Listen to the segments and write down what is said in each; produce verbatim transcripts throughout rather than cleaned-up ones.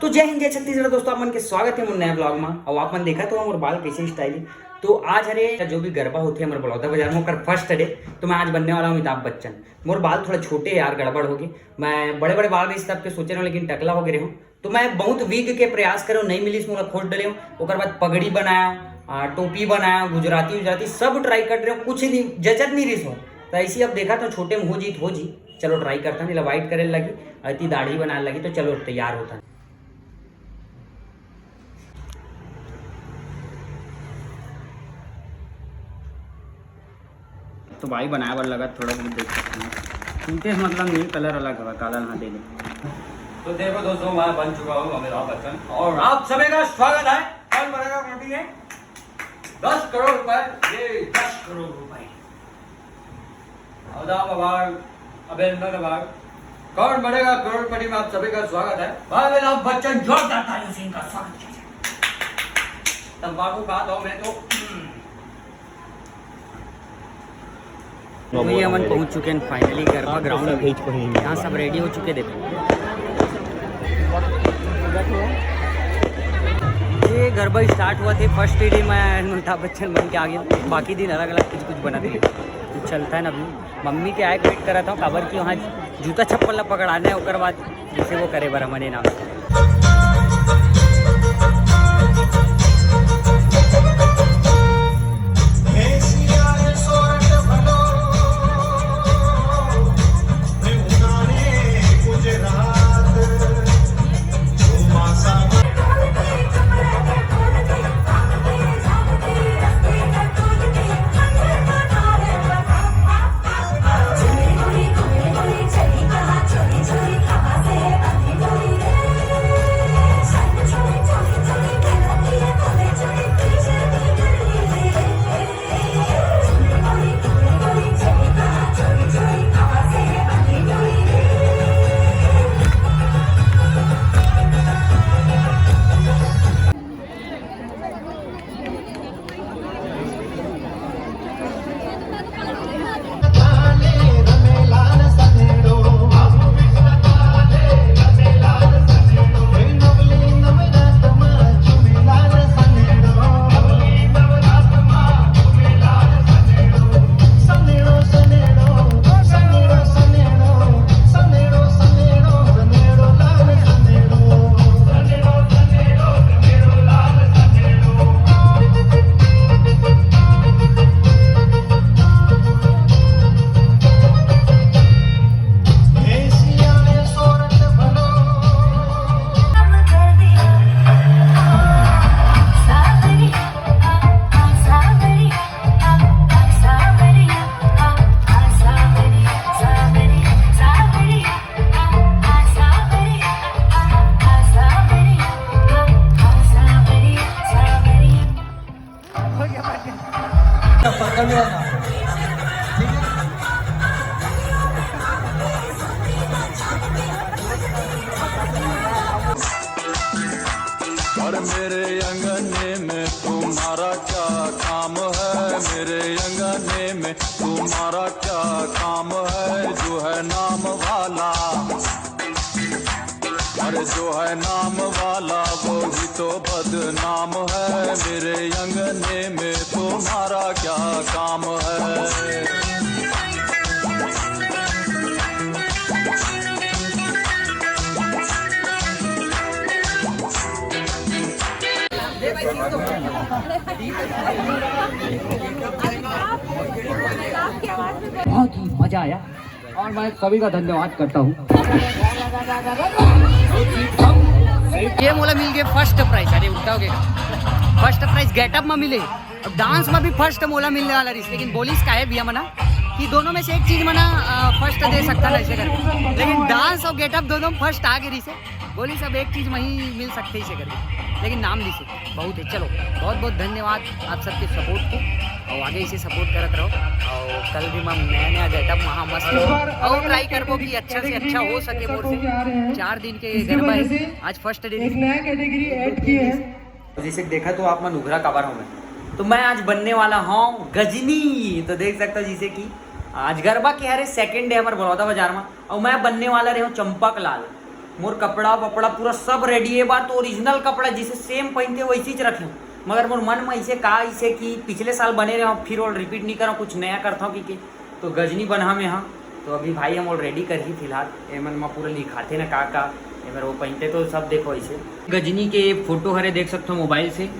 तो जय हिंद, जय छत्तीसगढ़ दोस्तों, आप मन के स्वागत हे मोर नया ब्लॉग में। और आप मन देखत हो मोर बाल कैसे स्टाइल हे। तो आज हरे जो भी गरबा होथे हमर बलौदा बाजार में, ओकर फर्स्ट डे। तो मैं आज बनने वाला हूँ अमिताभ बच्चन। मोर बाल थोड़ा छोटे हे यार, गड़बड़ होगे। मैं बड़े बड़े बाल रहिस तब के सोचे रहे हूँ, लेकिन टकला होगे रहे हूँ। तो मैं बहुत विग के प्रयास करे हूँ, नहीं मिलिस, मोला खोज डले हूँ। ओकर बाद पगड़ी बनाया, आ, टोपी बनाया, गुजराती उजराती सब ट्राई कर रहे हूँ, कुछ नहीं जचत नहीं रहिस हो। तो ऐसी अब देखा तो छोटे में हो जी तो हो जी, चलो ट्राई करता हूँ, नहीं व्हाइट करे लगी, अति दाढ़ी बनाने लगी, तो चलो तैयार होता। तो भाई बनाए बर लगा, थोड़ा बहुत देख सकते हैं। इनके मतलब नहीं, कलर अलग हवा, काला ना दे दे। तो देखो दोस्तों, मैं बन चुका हूँ अमिताभ बच्चन और आप सभी का स्वागत है। कौन बनेगा कमेटी में? दस करोड़ रुपए, ये दस करोड़ रुपए। आदाब आभार, अभिनंदन आभार। कौन बनेगा करोड़पति में आप सभी का स्वागत है। मैं अमिताभ बच्चन जोरदार तालियों से इनका स्वागत कीजिए। तंबाकू खाता हूँ मैं तो। हम्म। तो भैया, हमन पहुंच चुके हैं फाइनली गरबा ग्राउंड में। यहाँ सब रेडी हो चुके, देखो। ये गरबा स्टार्ट हुआ थे फर्स्ट डे में, अमिताभ बच्चन बन के आ गया। बाकी दिन अलग अलग कुछ कुछ बनाते हैं, तो चलता है ना अभी। मम्मी के आए वेट करा था, काबर कि वहाँ जूता चप्पल ला पकड़ाना है, ओकर बाद जैसे वो करे बर हमन ये नाम से। और मेरे अंगने में तुम्हारा क्या काम है, मेरे अंगने में तुम्हारा क्या काम है, जो है नाम वाला। अरे जो है नाम वाला वो ही तो बदनाम है, मेरे अंगने में तुम्हारा क्या काम है। बहुत ही मजा आया और मैं सभी का धन्यवाद करता हूँ। ये मोला मिल गए फर्स्ट प्राइज। अरे उल्टा हो गया, फर्स्ट प्राइज गेटअप में मिले और डांस में भी फर्स्ट मोला मिलने वाला रहिस, लेकिन बोलिस का है भैया मना कि दोनों में से एक चीज मना फर्स्ट दे सकता ना ऐसे कर, लेकिन डांस और गेटअप दोनों फर्स्ट आ गए रहिस। बोलिस अब एक चीज में ही मिल सकते इसे करके, लेकिन नाम लिसे बहुत है। चलो बहुत बहुत धन्यवाद आप सबके सपोर्ट के, और आगे इसे सपोर्ट करत रहो। और कल भी मैं नया नया गेटअप वहाँ मस्त और ट्राई करबो कि अच्छा से अच्छा हो सके मोर से। चार दिन के गरबा है, आज फर्स्ट डे। एक नया कैटेगरी ऐड की है। तो जैसे देखा तो आप मन उघरा काबर हो मैं, तो मैं आज बनने वाला हूँ गजनी। तो देख सकता हो जैसे कि आज गरबा के हरे सेकंड डे हमारे बलौदा बाजार में, और मैं बनने वाला रहे हूँ चंपक लाल। मोर कपड़ा वपड़ा पूरा सब रेडी हे। बार तो ओरिजिनल कपड़ा जिसे सेम पहिनते वैसे ही रखे हूँ, मगर मोर मन में इसे का, इसे कि पिछले साल बने रहे हूँ, फिर वो रिपीट नहीं करा, कुछ नया करता हूँ कि, कि तो गजनी बना में हाँ। तो अभी भाई हम ऑलरेडी कर ही फिलहाल, एमन में पूरा लिखाते ना का का, एमन वो पहिनते तो सब देखो इसे। गजनी के फोटो हरे देख सकते हो मोबाइल से,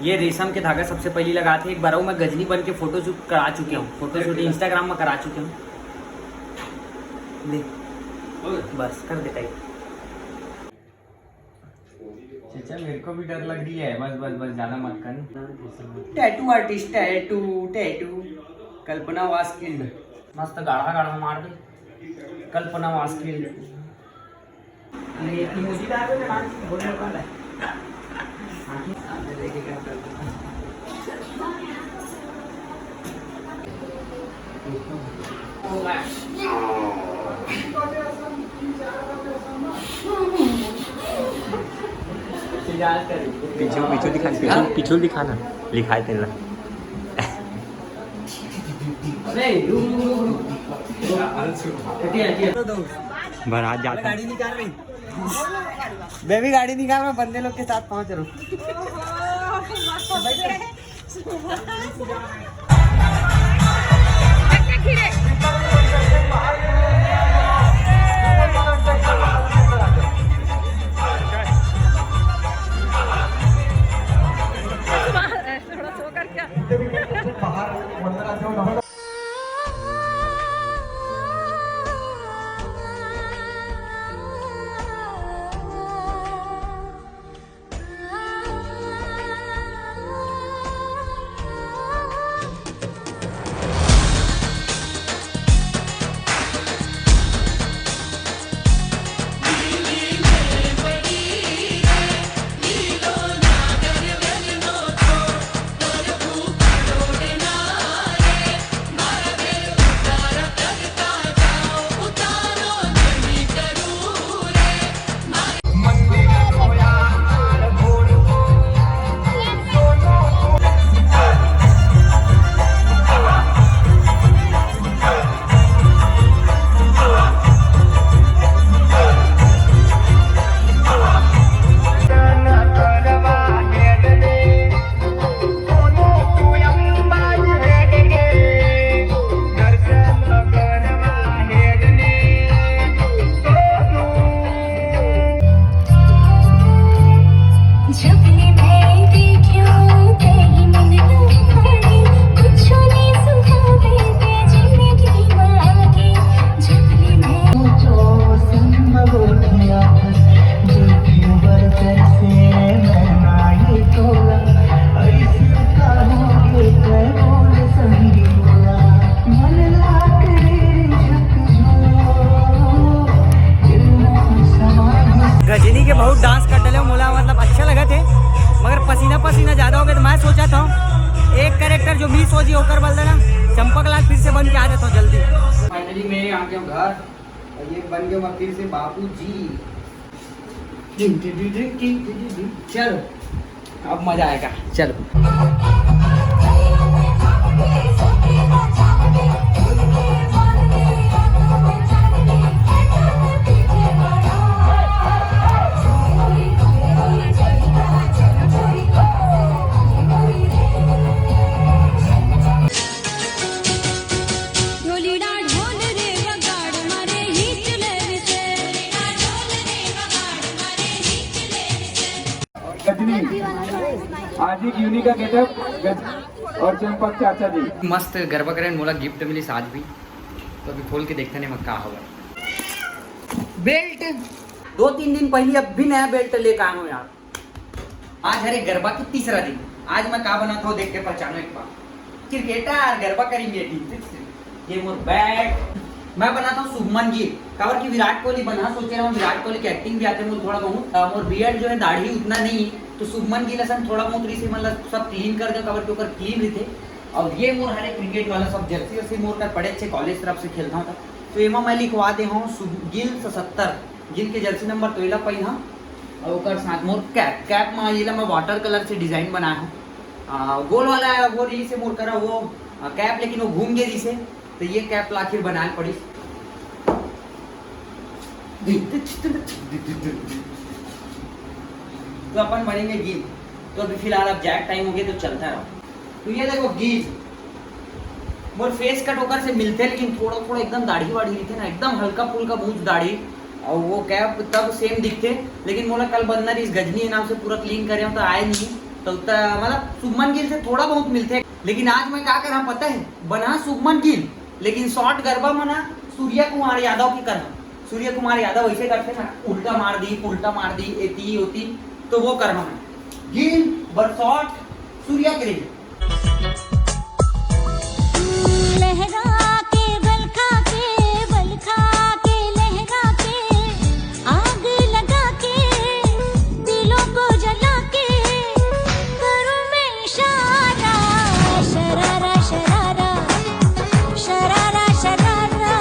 ये रेशम के धागा सबसे पहले लगाते। एक बार मैं गजनी बन के फोटोशूट करा चुके हूँ, फोटोशूट इंस्टाग्राम में करा चुके हूँ। ले, बस कर देता है। चाचा, मेरे को भी डर लग रही है। बस, बस, बस, ज्यादा मत कर। Tattoo artist, tattoo, tattoo. कल्पना वास्किल्ड। मस्त गाढ़ा गाढ़ा मार दे। कल्पना वास्किल्ड। अरे, इमोजी डाल दे, डांस बहुत मजा आता है। पीछू, पीछू दिखा, पीछू, पीछू दिखा ना, लिखाए तेला। बारात जाता। गाड़ी निकाल रही। बेबी, गाड़ी निकाल, मैं बंदे लोग के साथ पहुंच रहा हूँ। गजनी के बहुत डांस कर डले, मोला मतलब अच्छा लगा थे, मगर पसीना पसीना ज्यादा हो गया, तो मैं सोचा था एक कैरेक्टर जो मिस हो जी ओकर बदला ना चंपक लाल फिर से बन के आ जाता हूँ जल्दी। फाइनली मैं आ गया हूँ घर और ये बन गया हूँ फिर से बाबू जी। चलो, अब मजा आएगा। चलो। गजनी, आज एक यूनिक का गेटअप, गज-, और चंपक चाचा जी। मस्त गरबा करेन, मोला गिफ्ट मिलिस आज भी, तो अभी खोल के देखते हैं एमा का हवय। बेल्ट, दो तीन दिन पहले अब भी नया बेल्ट लेके आए हो यार। आज हरे गरबा के तीसरा दिन, आज मैं का बनात हूँ देख के पहचानो एक बार। क्रिकेटर गरबा करेंगे टीम फिक्स। ये मोर बैट। मैं बनात हूँ शुभमन गिल, काबर कि विराट कोहली बना, सोचे रहा हूँ विराट कोहली की एक्टिंग भी आते मोर थोड़ा बहुत, अ, मोर बियर्ड जो है दाढ़ी उतना नहीं है, तो शुभमन गिल असन थोड़ा बहुत रही से मतलब सब क्लीन कर दे, काबर कि ओकर क्लीन रही थे। और ये मोर हरे क्रिकेट वाला सब जर्सी वर्सी मोर कर पड़े अच्छे कॉलेज तरफ से खेलता हूँ तो, तो एमा मैं लिखवा दे हूँ शुभ-, गिल सतहत्तर, गिल के जर्सी नंबर तो एला पहिना और ओकर साथ मोर कैप, कैप में ये ला मैं वाटर कलर से डिजाइन बनाया हूँ। आ, गोल वाला वो रही से मोर करा वो, आ, कैप, लेकिन वो घूम गए रही से, तो ये कैप ला आखिर बनाए पड़ी। तो अपन बनेंगे गील। तो अभी फिलहाल अब जाए टाइम हो गया, तो चलता है। तो ये देखो गील, मोर फेस कट ओकर से मिलते, लेकिन थोड़ा थोड़ा एकदम दाढ़ी वाढ़ी रहिथे ना, एकदम हल्का फुल्का बहुत दाढ़ी। और वो कैप तब सेम दिखते, लेकिन मोला कल बंदर इस गजनी नाम से पूरा क्लीन करे तो आए नहीं। तो त-, मतलब शुभमन गिल से थोड़ा बहुत मिलते, लेकिन आज मैं क्या करा पता है, बना शुभमन गिल, लेकिन शॉर्ट गरबा मना सूर्या कुमार यादव की करना। सूर्य कुमार यादव ऐसे करते ना, उल्टा मार दी, उल्टा मार दी, एती होती, तो वो करना है। गिल बरसौट सूर्या के लिए। लहरा के बलखा के, बलखा के लहरा के, आग लगा के, दिलों को जला के, करूं मैं इशारा, शरारा शरारा, शरारा शरारा,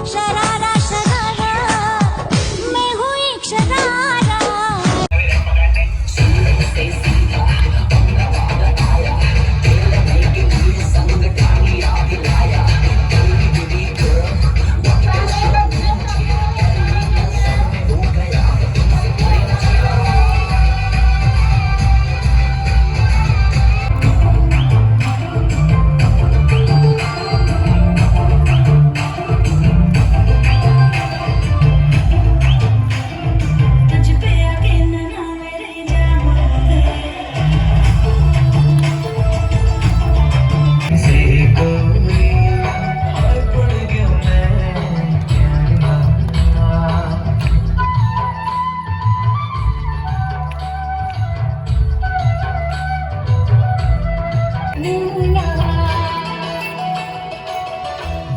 शरारा शरारा, मैं हूँ एक शरारा।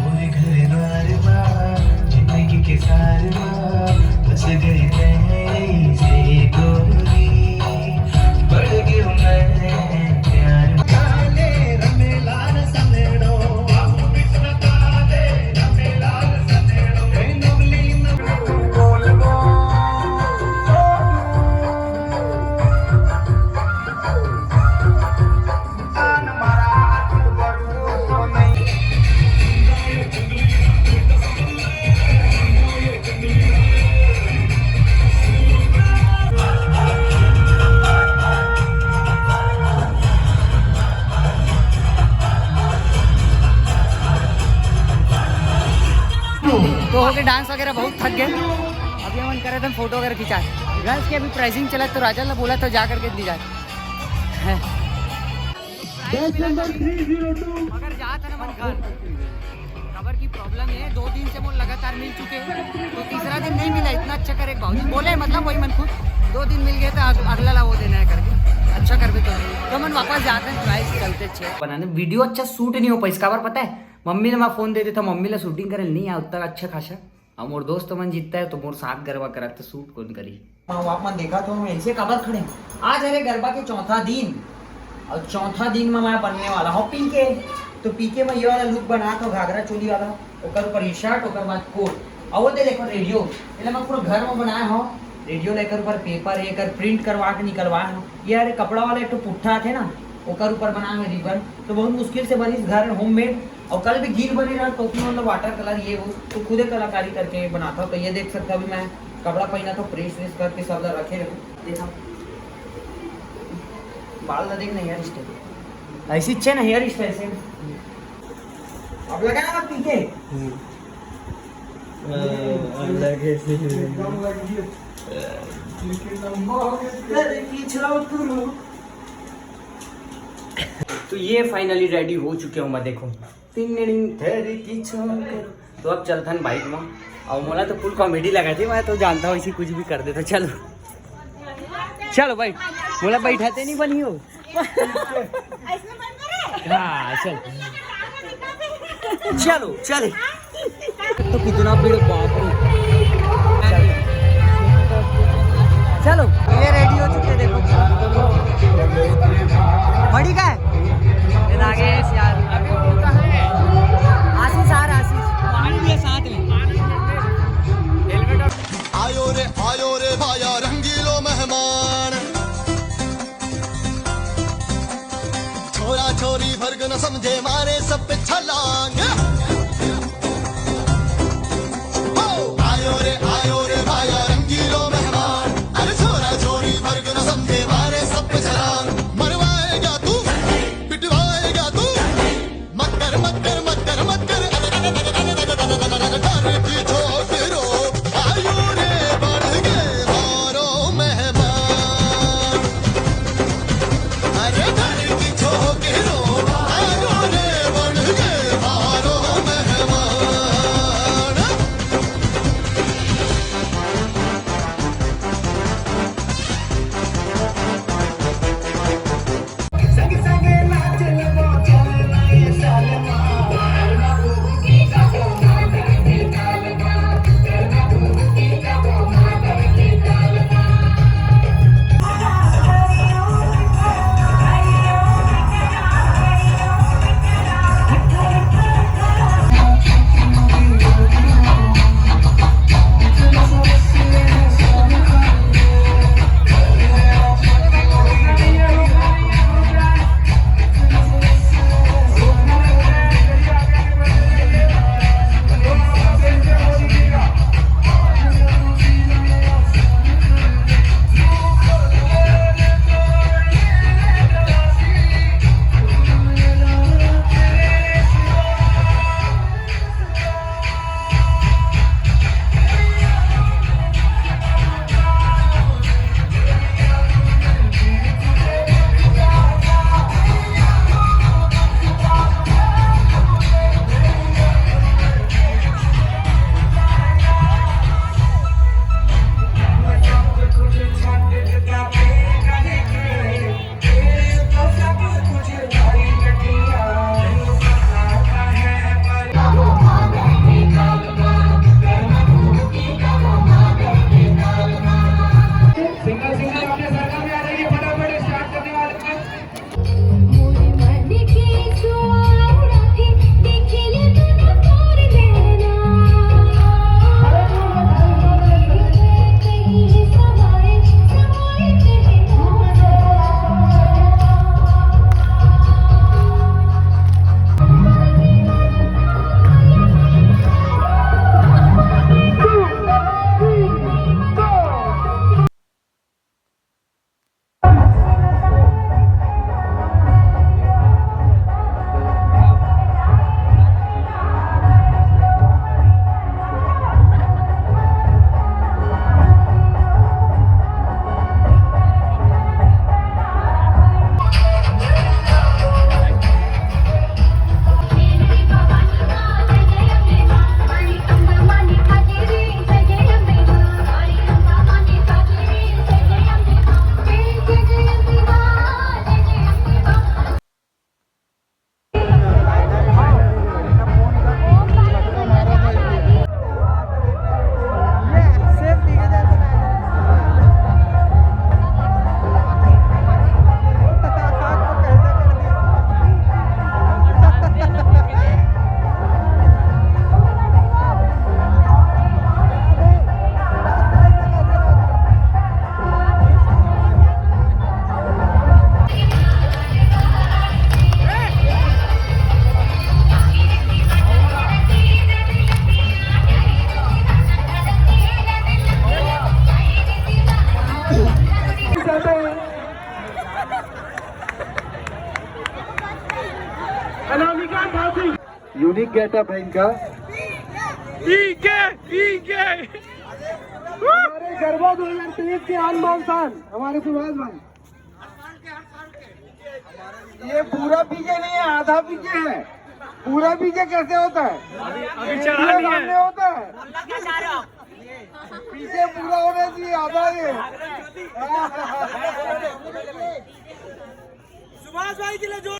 मोरे घर द्वार मा, जिंदगी के सार मा, बस गई तैं से गोरी, पड़ गयो मैं प्यार मा। तो हो गए डांस वगैरह, बहुत थक गए। अभी हमन करे थे फोटो वगैरह खिंचा। गर्ल्स के अभी प्राइसिंग चला, तो राजा ला बोला था जा करके दी जाए। हैं। Batch number three zero two। अगर जात है ना मन घर, काबर की प्रॉब्लम है, दो दिन से मोर लगातार मिल चुके हैं, तो तीसरा दिन नहीं मिला। इतना अच्छा करे भाजी बोले, मतलब वही मन खुद दो दिन मिल गए थे, अग-, अगला ला वो देना है करके, अच्छा कर भी तो, तो मन वापस जाते हैं, ट्राई करते अच्छे बनाने। वीडियो अच्छा शूट नहीं हो पाइस, काबर पता है, मम्मी ने मैं फोन दे देता, मम्मी ला शूटिंग करे नहीं आया उतना अच्छा खासा। अब मोर दोस्त मन जीतता है तो मोर साथ गरबा करत तो शूट कौन करी? हाँ, आप मन देखा तो हम ऐसे काबर खड़े हैं। आज हरे गरबा के चौथा दिन, और चौथा दिन में मैं बनने वाला हूँ पीके। तो पीके में ये वाला लुक बना था, घाघरा चोली वाला, ओकर ऊपर ये शर्ट, ओकर बाद कोट, और वो दे देखो रेडियो, ये मैं पूरा घर में बनाया हूँ। रेडियो लेकर ऊपर पेपर, ये कर प्रिंट करवा के निकलवाया हूँ। ये अरे कपड़ा वाला एक तो पुट्ठा थे ना, ओकर ऊपर बनाया हूँ रिबन। तो बहुत मुश्किल से बनी इस घर होममेड। और कल भी गील बने रहा, टोपी मतलब वाटर कलर ये वो, तो खुदे कलाकारी करके बनाता। तो ये देख सकता, अभी मैं कपड़ा पहना था, प्रेस व्रेस करके सब ला रखे रहूं। देखा, बाल ला देख ना हेयर स्टाइल, ऐसी अच्छे ना हेयर स्टाइल से। अब लगा ना पीके। हम्म। अ, अब लगे से एकदम लग गई। अरे, पीछे आओ तू। तो ये फाइनली रेडी हो चुके हूँ मैं, देखो। टिंग टिंग तेरी की छाँव। तो अब चलथन बाइक में। और मोला तो फुल कॉमेडी लगा थी, मैं तो जानता हूँ इसी कुछ भी कर देता। चलो, चलो भाई, मोला बैठाते नहीं बनी हो। हाँ, चल। चलो, चले। तो कितना भीड़, बाप रे। चलो, ये रेडी हो चुके हैं, देखो। बड़ी का है? ये नागेश यार। आशीष आ रहा, आशीष। पानी भी है साथ में। हेलमेट और आयो रे, आयो रे भाया रंगीलो मेहमान। छोरा छोरी फर्क न समझे, मारे सब पे छलांग। हो! आयो रे, आयो यूनिक गेटअप है इनका। पीके पीके हमारे गरबा दो हज़ार तेईस के आन बान शान हमारे सुभाष भाई। ये पूरा पीके नहीं है, आधा पीके है। पूरा पीके कैसे होता है? अभी चढ़ा नहीं सामने है। होता है। पीके पूरा होना चाहिए, आधा ये। सुभाष भाई के लिए जोर